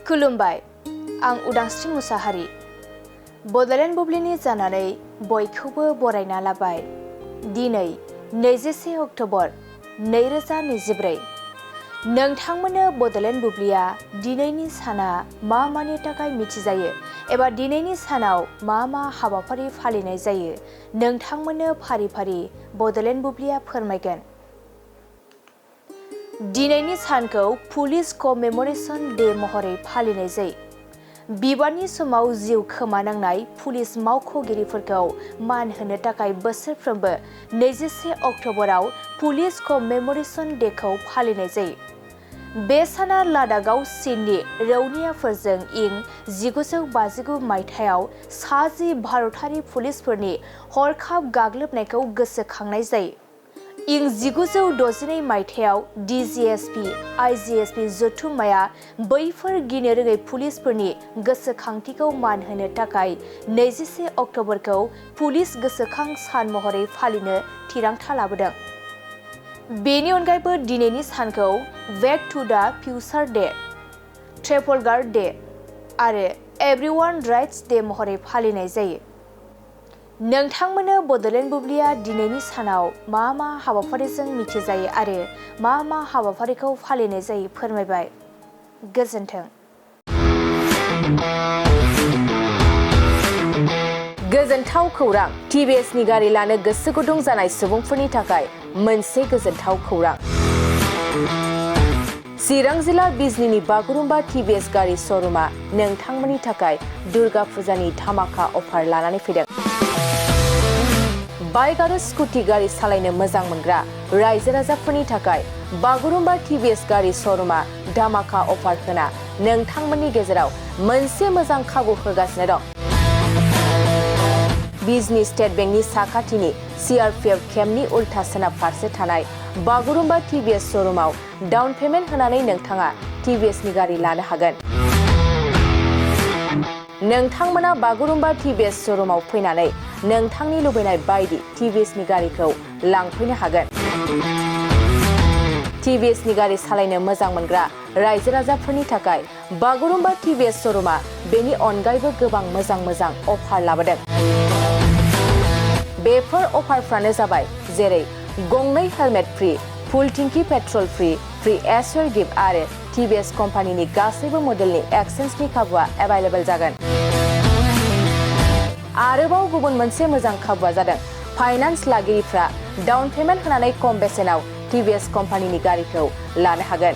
खुलुमबाय आं उदांस्रि मुसाहारि बडलेण्ड बुब्लिनि जानानै बयखौबो बरायना लाबाय दिनै 21 अक्ट'बर 2024 नोंथांमोननो बडलेण्ड बुब्लिया दिनैनि साना मा मानि थाखाय मिथिजायो एबा दिनैनि सानाव मा हाबाफारि फालिनाय जायो नोंथांमोननो फारि फारि बडलेण्ड बुब्लिया फोरमायगोन। दिनैनि सानखौ पुलिस कमेमरेशन डे महरै फालिनाय जायो। बिबाननि समाव जिउ खोमानांनाय पुलिस मावख'गिरिफोरखौ मान होनो थाखाय बोसोरफ्रोमबो 21 अक्ट'बराव पुलिस कमेमरेशन डेखौ फालिनाय जायो। बे साना लादाखआव चीननि रौनियाफोरजों इं 1959 मायथाइयाव सा10 भारतारि पुलिसफोरनि हरखाब गाग्लोबनायखौ गोसोखांनाय जायो। इं 1962 मायथाइयाव DGSP, IGSP जथुम्माया बैफोर गिनो रोङै पुलिसफोरनि गोसोखांथिखौ मान होनो थाखाय 21 अक्ट'बरखौ पुलिस गोसोखां सान महरै फालिनो थिरांथा लाबोदों। बेनि अनगायैबो दिनैनि सानखौ बेक टु द फिउचार डे, ट्रेफलगार डे आरो एभरिवान राइट्स डे महरै फालिनाय जायो। नोंथांमोननो बडलेण्ड बुब्लिया दिनैनि सानाव मा हाबाफारिजों मिथिजायो आरो मा हाबाफारिखौ फालिनाय जायो फोरमायबाय। गोजोन्थों। गोजोनथाव खौरां। TVSनि गारि लानो गोसो गुदुं जानाय सुबुंफोरनि थाखाय मोनसे गोजोनथाव खौरां। चिरां जिल्ला बिजनीनि बागुरुम्बा TVS गारि श'रुमा नोंथांमोननि थाखाय दुर्गा फुजानि धामाका अफार लानानै फैदों। बाइक आरो स्कुटि गारि सालायनो मोजां मोनग्रा रायजो राजाफोरनि थाखाय बागुरुम्बा TVS गारि श'रुमा धामाका अफार होना नोंथांमोननि गेजेराव मोनसे मोजां खाबु होगासिनो दं। बिजनी स्टेट बेंकनि साखाथिनि CRPF केम्पनि उल्था सोनाब फारसे थानाय बागुरुम्बा TVS श'रुमाव डाउन पेमेन्ट होनानै नोंथाङा TVSनि गारि लानो हागोन। नोंथांमोना बागुरुम्बा TVS श'रुमाव फैनानै नोंथांनि लुबैनाय बायदि TVSनि गारिखौ लांफैनो हागोन। TVSनि गारि सालायनो मोजां मोनग्रा रायजो राजाफोरनि थाखाय बागुरुम्बा TVS श'रुमा बेनि अनगायैबो गोबां मोजां अफार लाबोदों। बेफोर अफारफ्रानो जाबाय जेरै गंनै हेलमेट फ्री, फुल टिंकी पेट्रल फ्री एसुर गिफ्ट आरो TVS कम्पानिनि गासैबो मडेलनि एक्सचेन्जनि खाबुआ एभेलेबल जागोन। आरोबाव गुबुन मोनसे मोजां खाबुआ जादों फाइनान्स लागिरिफ्रा डाउन पेमेन्ट होनानै खम बेसेनाव TVS कम्पानिनि गारिखौ लानो हागोन।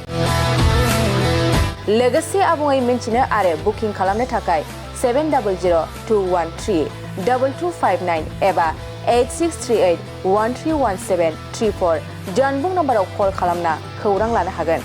लोगोसे आबुङै मिन्थिनो आरो बुकिं खालामनो थाखाय 7002132259 एबा 8638131734 जानबुं नम्बराव कल खालामना खौरां लानो हागोन।